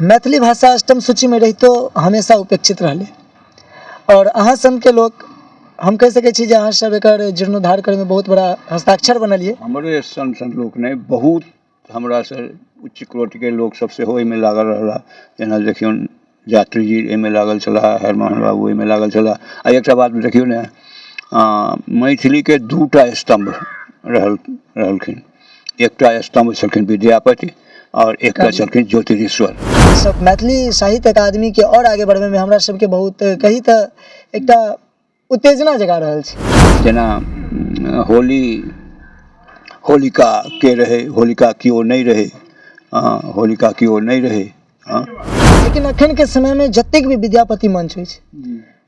मैथिली भाषा अष्टम सूचीमे रहितो हमेशा उपेक्षित रहलै आओर अहाँ सनके लोक, हम कहि सकै छी जे अहाँ सब एकर जीर्णोद्धार करैमे बहुत बड़ा हस्ताक्षर बनेलियै। हमरे सन सन लोक नहि, बहुत हमरासँ उच्च कोटिके लोकसभ सेहो एहिमे लागल रहलाह। जेना देखियौन, यात्री जी एहिमे लागल छलाह, हरिमोहन बाबू एहिमे लागल छलाह। आ एकटा बात देखियौ ने, मैथिलीके 2टा स्तम्भ रहलखिन। एकटा स्तम्भ छलखिन विद्यापति आओर एकटा छलखिन ज्योतिरीश्वर। सब मैथिली साहित्य अकादमीके आओर आगे बढ़बैमे हमरा सबके बहुत कही तऽ एकटा उत्तेजना जगा रहल छै। जेना होली, होलिका के रहै, होलिका केओ नहि रहै, होलिका केओ नहि रहै। लेकिन अखनके समयमे जतेक भी विद्यापति मंच होइ छै,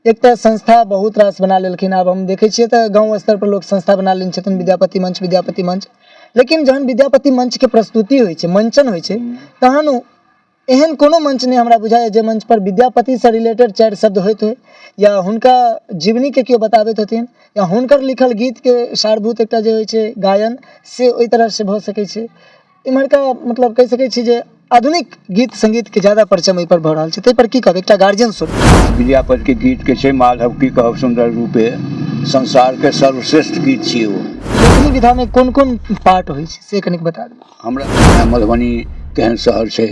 एक तऽ संस्था बहुत रास बना लेलखिन। आब हम देखै छियै तऽ गाँव स्तर पर लोक संस्था बना लेने छथिन, विद्यापति मंच, विद्यापति मंच। लेकिन जहन विद्यापति मंचके प्रस्तुति होइ छै, मंचन होइ छै, तहन एहन कोनो मंच नहि हमरा बुझाइए जे मंच पर विद्यापतिसँ रिलेटेड 4 शब्द होइत होइ, या हुनका जीवनीके केओ बताबैत होथिन, या हुनकर लिखल गीतके सारभूत एकटा जे होइ छै गायन, से ओहि तरहसँ भऽ सकै छै। इम्हरका मतलब कहि सकै छी जे आधुनिक गीत संगीतके ज्यादा परचम एहिपर भऽ रहल छै, ताहिपर की कहब एकटा गार्जियन स्वरूप? विद्यापतिके गीतके छै माधव की कहब सुन्दर रूपे, संसारके सर्वश्रेष्ठ गीत छियै ओ। लेखनी विधामे कोन कोन पार्ट होइ छै से कनिक बता दिअ। हमरा मधुबनी केहन शहर छै,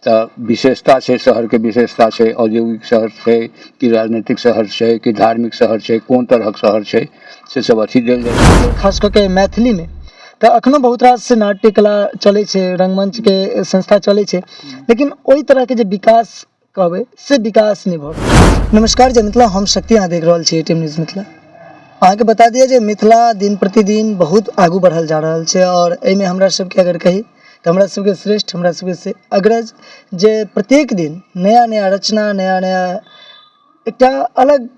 तऽ विशेषता छै, शहरके विशेषता छै, औद्योगिक शहर छै कि राजनीतिक शहर छै कि धार्मिक शहर छै, कोन तरहक शहर छै, से सब अथी देल जाइ छै। खास कऽ के मैथिलीमे तऽ अखनो बहुत रास नाट्य कला चलै छै, रंगमंचके संस्था चलै छै, लेकिन ओहि तरहके जे विकास कहबै से विकास नहि भऽ रहल। नमस्कार जय मिथिला, हम शक्ति, अहाँ देख रहल छी एटीएम न्यूज मिथिला। अहाँके बता दिअ जे मिथिला दिन प्रतिदिन बहुत आगू बढ़ल जा रहल छै आओर एहिमे हमरा सबके अगर कही तऽ हमरा सबके श्रेष्ठ, हमरा सबके अग्रज जे प्रत्येक दिन नया नया रचना, नया नया एकटा अलग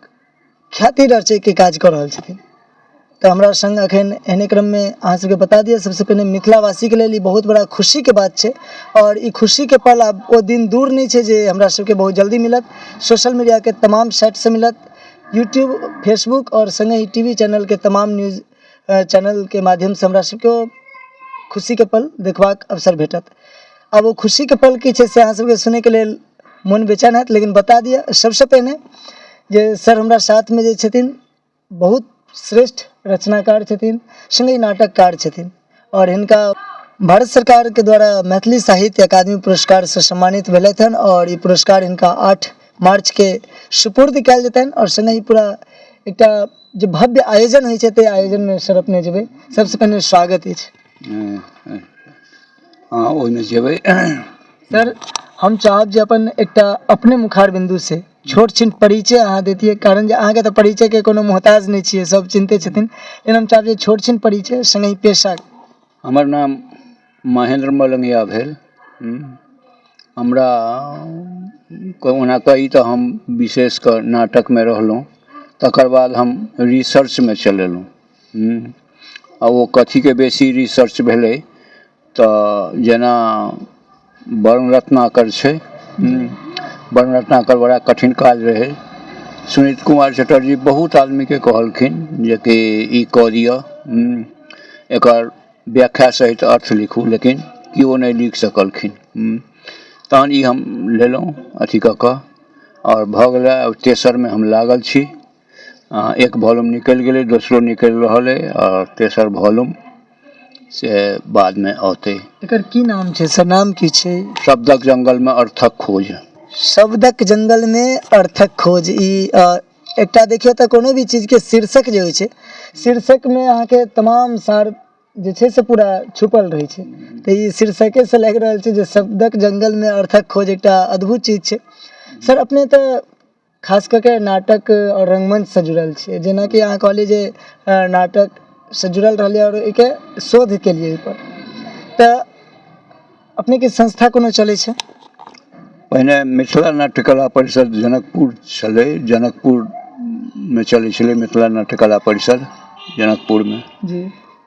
ख्याति रचैके काज कऽ रहल छथिन। तऽ हमरा सङ्ग एखन एहने क्रममे अहाँ सबके बता दिअ, सबसँ पहिने मिथिलावासीके लेल ई बहुत बड़ा खुशीके बात छै आओर ई खुशीके पल आब ओ दिन दूर नहि छै जे हमरा सबके बहुत जल्दी मिलत। सोशल मीडियाके तमाम साइटसँ मिलत, यूट्यूब, फेसबुक आओर सङ्गहि टी वी चैनलके तमाम न्यूज चैनलके माध्यमसँ हमरा सबके ओ खुशीके पल देखबाक अवसर भेटत। आब ओ खुशीके पल की छै से अहाँ सबके सुनैके लेल मोन बेचैन हैत, लेकिन बता दिअ सबसँ पहिने जे सर हमरा साथमे जे छथिन बहुत श्रेष्ठ रचनाकार छथिन, सङ्गहि नाटककार छथिन आओर हिनका भारत सरकारके द्वारा मैथिली साहित्य अकादमी पुरस्कारसँ सम्मानित भेलथि हन आओर ई पुरस्कार हिनका 8 मार्चके सुपुर्द कयल जेतनि आओर सङ्गहि पूरा एकटा जे भव्य आयोजन होइ छै ताहि आयोजनमे सर अपने जेबै। सबसँ पहिने स्वागत अछि। हँ, ओहिमे जेबै। सर, हम चाहब जे अपन एकटा अपने मुखार बिन्दु से छोट छिन परिचय अहाँ दैतियै, कारण जे अहाँके तऽ परिचयके कोनो मोहताज नहि छियै, सब चिन्हते छथिन, लेकिन हम चाहब जे छोट छिन परिचय सङ्गहि पेशा। हमर नाम महेन्द्र मलंगिया भेल। हमरा ओना कही तऽ हम विशेष कऽ नाटकमे रहलहुँ, तकर बाद हम रिसर्चमे चलि एलहुँ। आ ओ कथीके बेसी रिसर्च भेलै तऽ जेना वर्ण रत्नाकर छै, वर्ण रत्नाकर बड़ा कठिन काज रहै। सुनीत कुमार चटर्जी बहुत आदमीके कहलखिन जेकि ई कऽ दिअ, एकर व्याख्या सहित अर्थ लिखू, लेकिन केओ नहि लिख सकलखिन। तहन ई हम लेलहुँ अथी कऽ कऽ आओर भऽ गेलै। आब तेसरमे हम लागल छी। एक वॉल्यूम निकलि गेलै, दोसरो निकलि रहल अइ आओर तेसर वॉल्यूम से बादमे औतै। एकर की नाम छै सर, नाम की छै? शब्दक जंगलमे अर्थक खोज। शब्दक जंगलमे अर्थक खोज। ई एकटा देखियौ तऽ कोनो भी चीजके शीर्षक जे होइ छै, शीर्षकमे अहाँके तमाम सार जे छै से पूरा छुपल रहै छै, तऽ ई शीर्षकेसँ लागि रहल छै जे शब्दक जंगलमे अर्थक खोज एकटा अद्भुत चीज छै। सर, अपने तऽ खास कऽ के नाटक आओर रङ्गमञ्चसँ जुड़ल छियै, जेनाकि अहाँ कहलियै जे नाटकसँ जुड़ल रहलियै आओर ओहिके शोध केलियै ओहिपर, तऽ अपनेके संस्था कोनो चलै छै? पहिने मिथिला नाट्यकला परिषद जनकपुर छलै, जनकपुरमे चलै छलै मिथिला नाट्यकला परिषद जनकपुरमे। जी।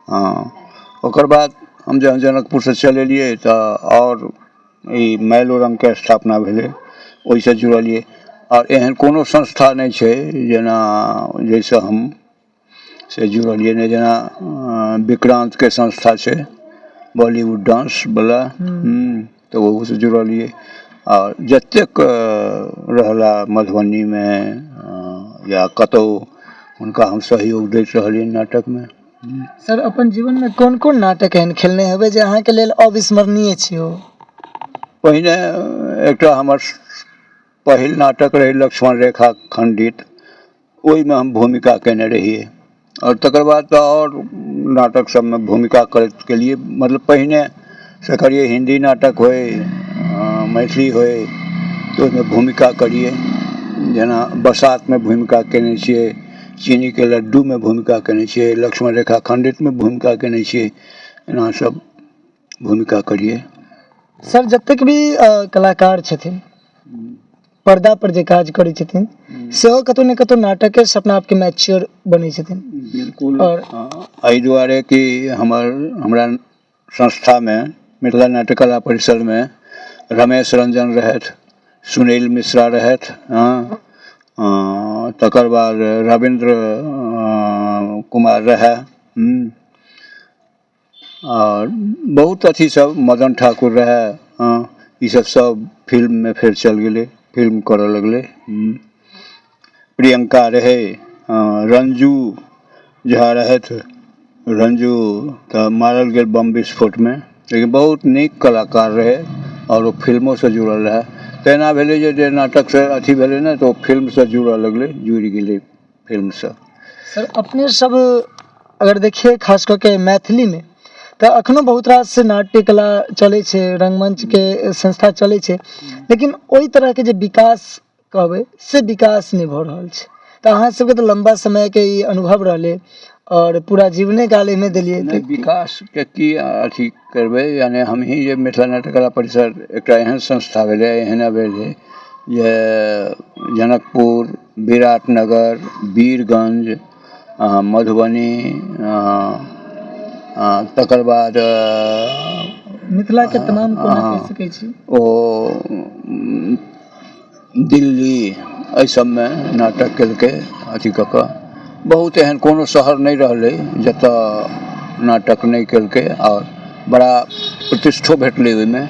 हँ, ओकर बाद हम जहन जनकपुरसँ चलि एलियै तऽ आओर ई मैलोरङ्गके स्थापना भेलै, ओहिसँ जुड़लियै। आओर एहन कोनो संस्था नहि छै जेना जाहिसँ हम से जुड़लियै नहि, जेना विक्रान्तके संस्था छै बॉलीवुड डांसवला, तऽ ओहूसँ जुड़लियै। आओर जतेक रहला मधुबनीमे या कतहु, हुनका हम सहयोग दैत रहलियनि नाटकमे। सर, अपन जीवनमे कोन कोन नाटक एहन खेलने हेबै जे अहाँके लेल अविस्मरणीय छै ओ? पहिने एकटा हमर पहिल नाटक रहै लक्ष्मण रेखा खण्डित, ओहिमे हम भूमिका कयने रहियै। आओर तकर बाद तऽ आओर नाटक सबमे भूमिका करैत गेलियै। मतलब पहिने से करियै, हिन्दी नाटक होइ, मैथिली होइ, तऽ ओहिमे भूमिका करियै। जेना बसातमे भूमिका कयने छियै, चीनीके लड्डूमे भूमिका कयने छियै, लक्ष्मण रेखा खण्डितमे भूमिका कयने छियै, एना सब भूमिका करियै। सर, जतेक भी कलाकार छथिन, पर्दा पर जे काज करै छथिन, सेहो कतौ ने कतौ नाटके से अपना आपके मैच्योर बनै छथिन। बिल्कुल। आओर एहि दुआरे कि हमरा संस्थामे मिथिला नाट्य कला परिषदमे रमेश रंजन रहथि, सुनील मिश्रा रहथि, हँ, तकर बाद रविन्द्र कुमार रहए, आओर बहुत अथी सब, मदन ठाकुर रहए, हँ, ईसब सब फिल्ममे फेर चलि गेलै, फिल्म करऽ लगलै। प्रियङ्का रहै, हँ, रञ्जू झा रहथि। रञ्जू तऽ मारल गेल बम विस्फोटमे, लेकिन बहुत नीक कलाकार रहै आओर ओ फिल्मोसँ जुड़ल रहए। तऽ एना भेलै जे नाटकसँ अथी भेलै ने, तऽ ओ फिल्मसँ जुड़ऽ लगलै, जुड़ि गेलै फिल्मसँ। सर, अपने सब अगर देखिए खास कऽ के मैथिलीमे तऽ अखनो बहुत रास नाट्य कला चलै छै, रङ्गमञ्चके संस्था चलै छै, लेकिन ओहि तरहके जे विकास कहबै से विकास नहि भऽ रहल छै। तऽ अहाँ सबके तऽ लम्बा समयके ई अनुभव रहलै आओर पूरा जीवने काल एहिमे देलियै। नहि, विकासके की अथी करबै? यानि हमही जे मिथिला नाट्य कला परिषद एकटा एहन संस्था भेलै, एहन भेलै जे जनकपुर, विराटनगर, वीरगञ्ज, मधुबनी, तकर बाद मिथिलाके तमाम कोना कहि सकै छी, ओ दिल्ली, एहि सबमे नाटक केलकै अथी कऽ कऽ। बहुत एहन कोनो शहर नहि रहलै जतऽ नाटक नहि केलकै आओर बड़ा प्रतिष्ठो भेटलै ओहिमे,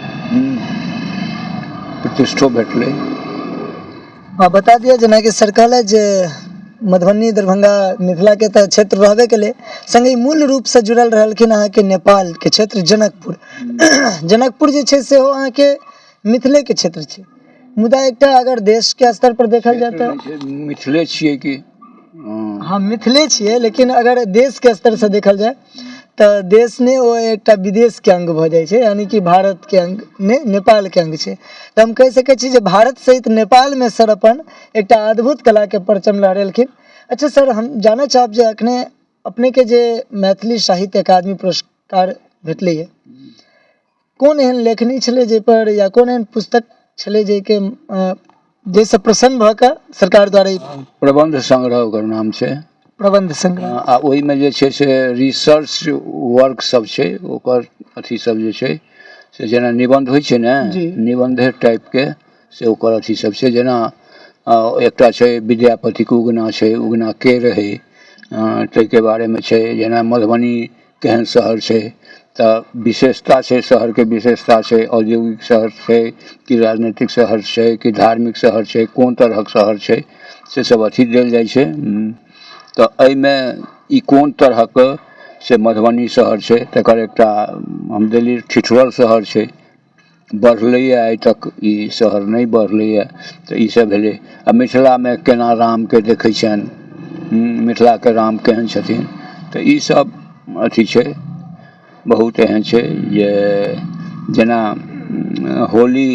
प्रतिष्ठो भेटलै। हँ, बता दिअ, जेनाकि सर कहलथि जे मधुबनी, दरभंगा मिथिलाके तऽ क्षेत्र रहबे केलै, सङ्गहि मूल रूपसँ जुड़ल रहलखिन अहाँके नेपालके क्षेत्र जनकपुर। जनकपुर जे छै सेहो अहाँके मिथिलेके क्षेत्र छै, मुदा एकटा अगर देशके स्तर पर देखल जाय तऽ मिथिले छियै कि? हँ, मिथिले छियै, लेकिन अगर देशके स्तरसँ देखल जाय तऽ देश नहि, ओ एकटा विदेशके अङ्ग भऽ जाइ छै, यानि कि भारतके अङ्ग नहि, नेपालके अङ्ग छै। तऽ हम कहि सकै छी जे भारत सहित नेपालमे सर अपन एकटा अद्भुत कलाके परचम लहरेलखिन। अच्छा सर, हम जानऽ चाहब जे अखने अपनेके जे मैथिली साहित्य अकादमी पुरस्कार भेटलैए, कोन एहन लेखनी छलै जाहिपर या कोन एहन पुस्तक छलै जाहिके जाहिसँ प्रसन्न भऽ कऽ सरकार द्वारा ई? प्रबन्ध संग्रह ओकर नाम छै। प्रबन्ध संग्रह। आ ओहिमे जे छै से रिसर्च वर्क सब छै, ओकर अथी सब जे छै से जेना निबन्ध होइ छै ने, निबन्धे टाइपके से ओकर अथी सब छै। जेना एकटा छै विद्यापतिके उगना छै, उगना के रहै ताहिके बारेमे छै। जेना मधुबनी केहन शहर छै, तऽ विशेषता छै, शहरके विशेषता छै, औद्योगिक शहर छै कि राजनीतिक शहर छै कि धार्मिक शहर छै, कोन तरहक शहर छै, से सब अथी देल जाइ छै। तऽ एहिमे ई कोन तरहक से मधुबनी शहर छै, तकर एकटा हम देलियै। ठिठुरल शहर छै, बढ़लैए आइ तक ई शहर नहि बढ़लैए, तऽ ईसब भेलै। आ मिथिलामे केना रामके देखै छियनि, मिथिलाके राम केहन छथिन, तऽ ईसब अथी छै। बहुत एहन छै जे जेना होली,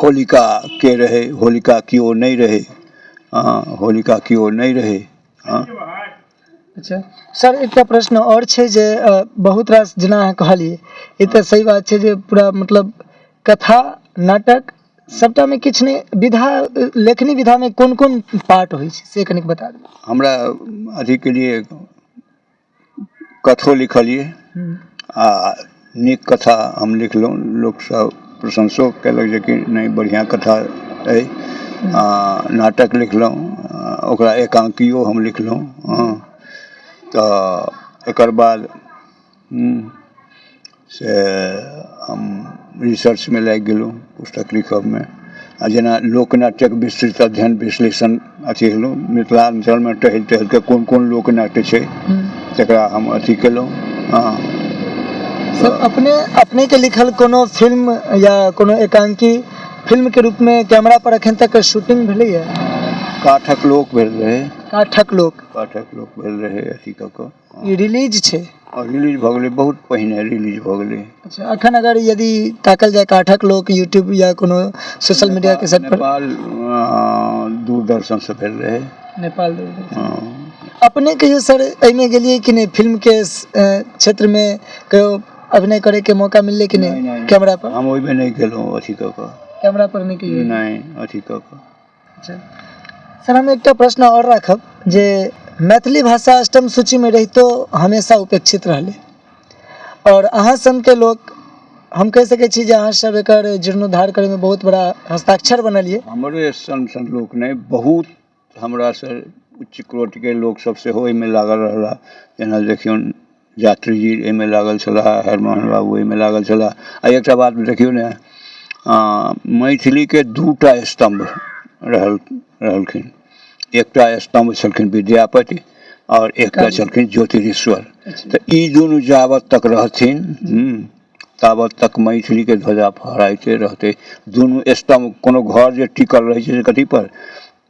होलिका के रहै, होलिका केओ नहि रहै, हँ, होलिका केओ नहि रहै, हँ। अच्छा सर, एकटा प्रश्न आओर छै जे बहुत रास जेना अहाँ कहलियै, ई तऽ सही बात छै जे पूरा मतलब कथा, नाटक सबटामे किछु ने विधा, लेखनी विधामे कोन कोन पार्ट होइ छै से कनिक बता दिअ। हमरा अथीके लिए कथो लिखलियै आ नीक कथा हम लिखलहुँ, लोकसभ प्रशंसो कयलक जेकि नहि, बढ़िआँ कथा अइ। आ नाटक लिखलहुँ, ओकरा एकाङ्कियो हम लिखलहुँ। हँ, तऽ एकर बाद से हम रिसर्चमे लागि गेलहुँ, पुस्तक लिखबमे। आ जेना लोकनाट्यक विस्तृत अध्ययन विश्लेषण अथी भेलहुँ, मिथिलाञ्चलमे टहलि टहलि कऽ कोन कोन लोकनाट्य छै तकरा हम अथी केलहुँ। हँ। सर, अपनेके लिखल कोनो फिल्म या कोनो एकांकी फिल्मके रूपमे कैमरा पर एखन तक शूटिंग भेलैए? काठक लोक भेल रहै। काठक लोक। काठक लोक भेल रहै अथी कऽ कऽ। ई रिलीज छै? रिलीज भऽ गेलै, बहुत पहिने रिलीज भऽ गेलै। अच्छा, अखन अगर यदि ताकल जाय काठक लोक यूट्यूब या कोनो सोशल मीडिया के साइट पर? नेपाल दूरदर्शनसँ भेल रहै। नेपाल दूरदर्शन। अपने कहियो सर एहिमे गेलियै कि नहि, फिल्मके क्षेत्रमे कहियो अभिनय करैके मौका मिललै कि नहि कैमरा पर? हम ओहिमे नहि गेलहुँ अथी कऽ कऽ। कैमरा पर नहि कहियो? नहि, अथी कऽ कऽ। अच्छा सर, हम एकटा प्रश्न आओर राखब जे मैथिली भाषा अष्टम सूचीमे रहितो हमेशा उपेक्षित रहलै आओर अहाँ सनके लोक, हम कहि सकै छी जे अहाँ सब एकर जीर्णोद्धार करैमे बहुत बड़ा हस्ताक्षर बनलियै। हमरे सन सन लोक नहि, बहुत हमरासँ उच्च कोटिके लोकसभ सेहो एहिमे लागल रहलाह। जेना देखियौन, यात्री जी एहिमे लागल छलाह, हरिमोहन बाबू एहिमे लागल छलाह। आ एकटा बात देखियौ ने, मैथिलीके 2टा स्तम्भ रहलखिन। एकटा स्तम्भ छलखिन विद्यापति आओर एकटा छलखिन ज्योतिरीश्वर। तऽ ई दुनू जाबत तक रहथिन ताबत तक मैथिलीके ध्वजा फहराइते रहतै। दुनू स्तम्भ, कोनो घर जे टिकल रहै छै से कथी पर?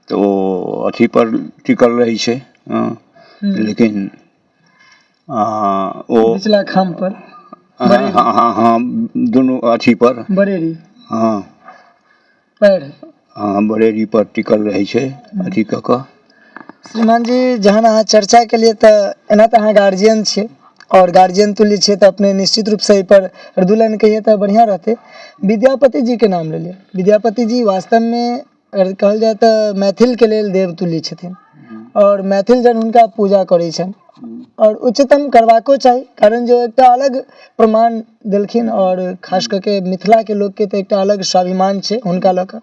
तऽ ओ अथी पर टिकल रहै छै। हँ, लेकिन ओ पिछला खाम पर। हँ हँ हँ, दुनू अथी पर। बरेरी। हँ। पैर। हँ, बरेरी पर टिकल रहै छै अथी कऽ कऽ। श्रीमान जी, जहन अहाँ चर्चा केलियै तऽ एना तऽ अहाँ गार्जियन छियै आओर गार्जियन तुल्य छियै, तऽ अपने निश्चित रूपसँ एहिपर दू लाइन कहियै तऽ बढ़िआँ रहतै। विद्यापति जीके नाम लेलियै। विद्यापति जी वास्तवमे अगर कहल जाय तऽ मैथिलके लेल देवतुल्य छथिन आओर मैथिल जन हुनका पूजा करै छनि आओर उच्चतम करबाको चाही, कारण जे ओ एकटा अलग प्रमाण देलखिन आओर खास कऽ के मिथिलाके लोकके तऽ एकटा अलग स्वाभिमान छै हुनका लऽ कऽ।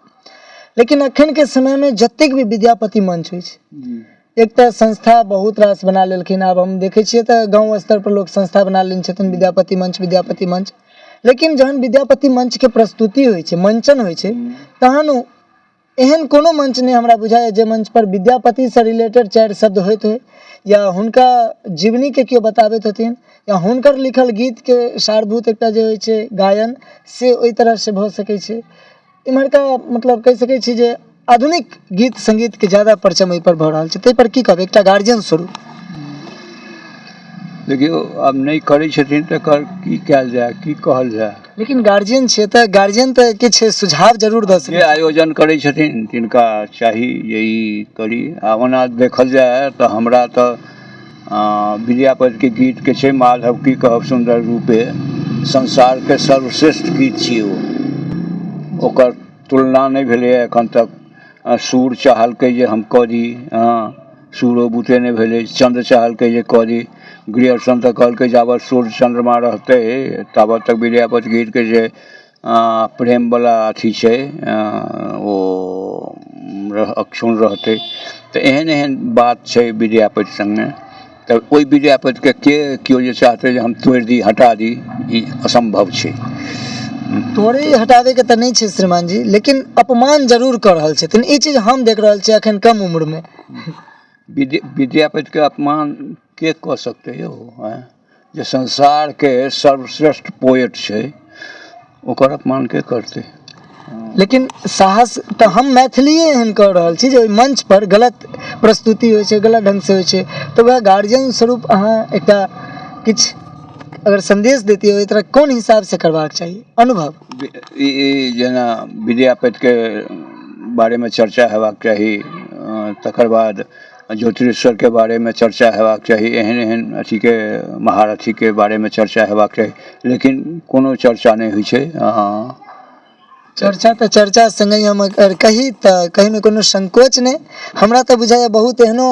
लेकिन एखनके समयमे जतेक भी विद्यापति मंच होइ छै, एक तऽ संस्था बहुत रास बना लेलखिन। आब हम देखै छियै तऽ गाँव स्तर पर लोक संस्था बना लेने छथिन, विद्यापति मंच, विद्यापति मंच। लेकिन जहन विद्यापति मंचके प्रस्तुति होइ छै, मंचन होइ छै, तहन एहन कोनो मंच नहि हमरा बुझाइए जे मंच पर विद्यापतिसँ रिलेटेड चारि शब्द होइत होइ या हुनका जीवनीके केओ बताबैत हेथिन या हुनकर लिखल गीतके सारभूत एकटा जे होइ छै गायन, से ओहि तरहसँ भऽ सकै छै। इम्हरका मतलब कहि सकै छी जे आधुनिक गीत सङ्गीतके ज्यादा परचम एहिपर भऽ रहल छै, ताहिपर की कहबै एकटा गार्जियन स्वरूप? देखियौ, आब नहि करै छथिन तऽ एकर की कयल जाय, की कहल जाय? लेकिन गार्जियन छियै तऽ गार्जियन तऽ किछु सुझाव जरूर दऽ सकै। जे आयोजन करै छथिन तिनका चाही जे ई करी। आ ओना देखल जाय तऽ हमरा तऽ विद्यापतिके गीतके छै माधव की कहब सुन्दर रूपे, संसारके सर्वश्रेष्ठ गीत छियै ओ, ओकर तुलना नहि भेलैए एखन तक। सूर चाहलकै जे हम कऽ दी, हँ, सूरो बुते नहि भेलै। चन्द्र चाहलकै जे कऽ दी। ग्रियर्सन तऽ कहलकै जाबत सूर्य चन्द्रमा रहतै ताबत तक विद्यापति गीतके जे प्रेमवला अथी छै ओ अक्षुण्ण रहतै। तऽ एहन एहन बात छै विद्यापति सङ्गे। तऽ ओहि विद्यापतिके के केओ जे चाहतै जे हम तोड़ि दी, हटा दी, ई असम्भव छै। तोड़े हटाबैके तऽ नहि छै श्रीमान जी, लेकिन अपमान जरूर कऽ रहल छथिन, ई चीज हम देख रहल छियै एखन कम उम्रमे। विद्यापतिके अपमान के कऽ सकतै यौ? आँय, जे संसारके सर्वश्रेष्ठ पोएट छै ओकर अपमान के करतै? लेकिन साहस तऽ हम मैथिलीए एहन कऽ रहल छी जे ओहि मंच पर गलत प्रस्तुति होइ छै, गलत ढङ्गसँ होइ छै, तऽ वएह गार्जियन स्वरूप अहाँ एकटा किछु अगर सन्देश दैतियै, ओहि तरह कोन हिसाबसँ करबाक चाही अनुभव? ई जेना विद्यापतिके बारेमे चर्चा हेबाक चाही, तकर बाद ज्योतिरीश्वरके बारेमे चर्चा हेबाक चाही, एहन एहन अथीके महारथीके बारेमे चर्चा हेबाक चाही, लेकिन कोनो चर्चा नहि होइ छै। हँ। चर्चा तऽ चर्चा सङ्गहि हम अगर कही तऽ कहैमे कोनो संकोच नहि, हमरा तऽ बुझाइए बहुत एहनो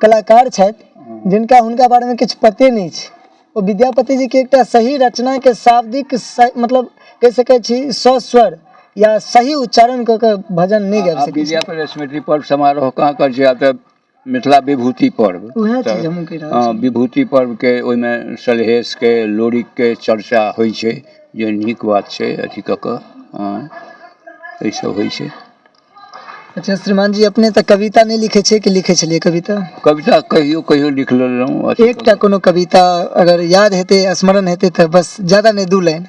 कलाकार छथि जिनका हुनका बारेमे किछु पते नहि छै। ओ विद्यापति जीके एकटा सही रचनाके शाब्दिक मतलब कहि सकै छी सस्वर या सही उच्चारण कऽ कऽ भजन नहि गाबि सकै। विद्यापति स्मृति पर्व समारोह कहाँ करै छै? आब तऽ मिथिला विभूति पर्व। उएह चीज हमहूँ कहि रहल छी। विभूति पर्वके ओहिमे सलहेशके, लोरिकके चर्चा होइ छै। जे नीक बात छै अथी कऽ कऽ हँ एहिसँ होइ छै। अच्छा श्रीमान जी, अपने तऽ कविता नहि लिखै छियै कि लिखै छलियै कविता? कविता कहियो कहियो लिख लेलहुँ। एकटा कोनो कविता अगर याद हेतै, स्मरण हेतै तऽ बस, ज्यादा नहि, 2 लाइन।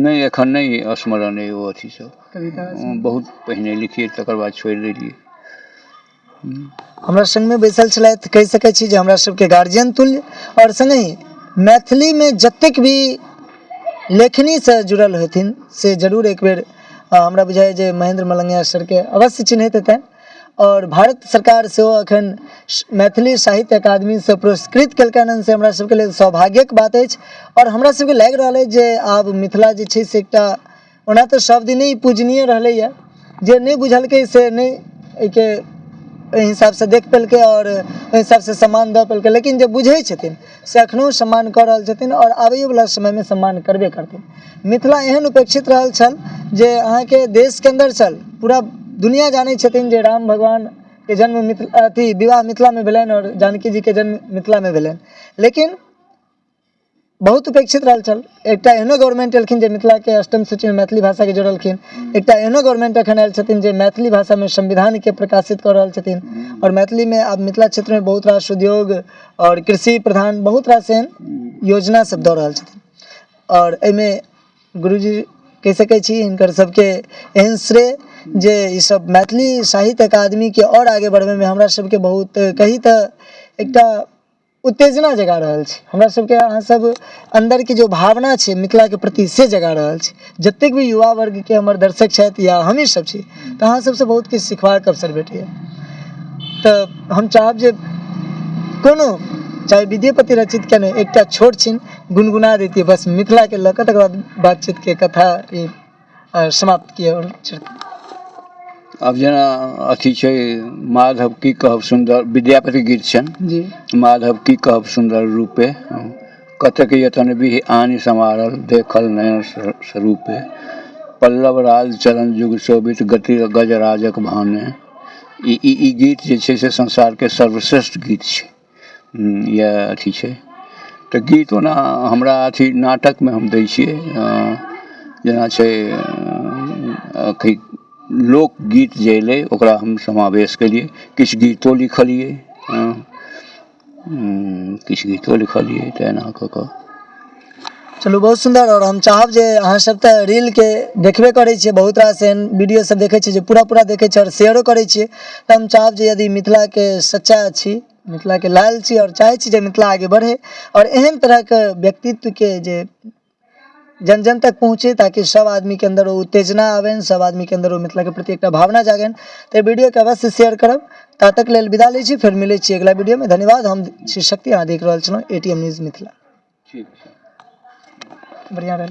नहि, एखन नहि स्मरण अइ ओ अथी सब। कविता बहुत पहिने लिखियै, तकर बाद छोड़ि देलियै। हमरा संगमे बैसल छलथि, कहि सकै छी जे हमरा सबके गार्जियन तुल्य, आओर सङ्गहि मैथिलीमे जतेक भी लेखनीसँ जुड़ल हेथिन से जरूर एक बेर हमरा बुझाइए जे महेन्द्र मलंगिया सरके अवश्य चिन्हैत हेतनि। आओर भारत सरकार सेहो एखन मैथिली साहित्य अकादमीसँ पुरस्कृत केलकनि हन, से हमरा सबके लेल सौभाग्यक बात अछि। आओर हमरा सबके लागि रहल अछि जे आब मिथिला जे छै से एकटा ओना तऽ सब दिने ई पूजनीय रहलैए, जे नहि बुझलकै से नहि एहिके एहि हिसाबसँ देख पेलकै आओर ओहि हिसाबसँ सम्मान दऽ पेलकै, लेकिन जे बुझै छथिन से एखनहु सम्मान कऽ रहल छथिन आओर आबैयोवला समयमे सम्मान करबे करथिन। मिथिला एहन उपेक्षित रहल छल जे अहाँके देशके अन्दर छल, पूरा दुनिआँ जानै छथिन जे राम भगवानके जन्म मिथिला अथी विवाह मिथिलामे भेलनि आओर जानकी जीके जन्म मिथिलामे भेलनि, लेकिन बहुत उपेक्षित रहल छल। एकटा एहनो गवर्नमेंट एलखिन जे मिथिलाके अष्टम सूचीमे मैथिली भाषाके जोड़लखिन। एकटा एहनो गवर्नमेंट एखन आयल छथिन जे मैथिली भाषामे संविधानके प्रकाशित कऽ रहल छथिन आओर मैथिलीमे आब मिथिला क्षेत्रमे बहुत रास उद्योग आओर कृषि प्रधान बहुत रास एहन योजना सब दऽ रहल छथिन। आओर एहिमे गुरुजी कहि सकै छी हिनकर सबके एहन श्रेय जे ईसब मैथिली साहित्य अकादमीके आओर आगे बढ़बैमे हमरा सबके बहुत कही तऽ एकटा उत्तेजना जगा रहल छै। हमरा सबके अहाँ सब अन्दरके जो भावना छै मिथिलाके प्रति से जगा रहल छै। जतेक भी युवा वर्गके हमर दर्शक छथि या हमही सब छी, तऽ अहाँ सबसँ बहुत किछु सिखबाक अवसर भेटैए। तऽ हम चाहब जे कोनो चाहे विद्यापति रचित किया नहि एकटा छोट छिन गुनगुना दैतियै बस मिथिलाके लऽ कऽ, तकर बाद बातचीतके कथा ई समाप्त किए। आब जेना अथी छै, माधव की कहब सुन्दर, विद्यापति गीत छनि जी। माधव की कहब सुन्दर रूपे, कतेक यतन विहि आनि समारल देखल नयन स्वरूपे, पल्लव राज चरण युग शोभित गति गजराजक भाने। ई ई ई गीत जे छै से संसारके सर्वश्रेष्ठ गीत छै। इएह अथी छै। तऽ गीत ओना हमरा अथी नाटकमे हम दै छियै, जेना छै अथी लोकगीत जे अयलै ओकरा हम समावेश केलियै, किछु गीतो लिखलियै, हँ किछु गीतो लिखलियै, तऽ एना कऽ कऽ। चलू, बहुत सुन्दर। आओर हम चाहब जे अहाँ सब तऽ रीलके देखबे करै छियै, बहुत रास एहन वीडियो सब देखै छियै जे पूरा पूरा देखै छियै आओर शेयरो करै छियै। तऽ हम चाहब जे यदि मिथिलाके सच्चा छी, मिथिलाके लाल छी आओर चाहै छी जे मिथिला आगे बढ़े आओर एहन तरहके व्यक्तित्वके जे जन जन तक पहुँचे, ताकि सब आदमीके अन्दर ओ उत्तेजना आबनि, सब आदमीके अन्दर ओ मिथिलाके प्रति एकटा भावना जागनि, तऽ वीडियोके अवश्य शेयर करब। ता तक लेल विदा लै छी, फेर मिलै छी अगिला वीडियोमे। धन्यवाद। हम छी शक्ति, अहाँ देख रहल छलहुँ ATM news Mithila. ठीक छै, बढ़िआँ रहल।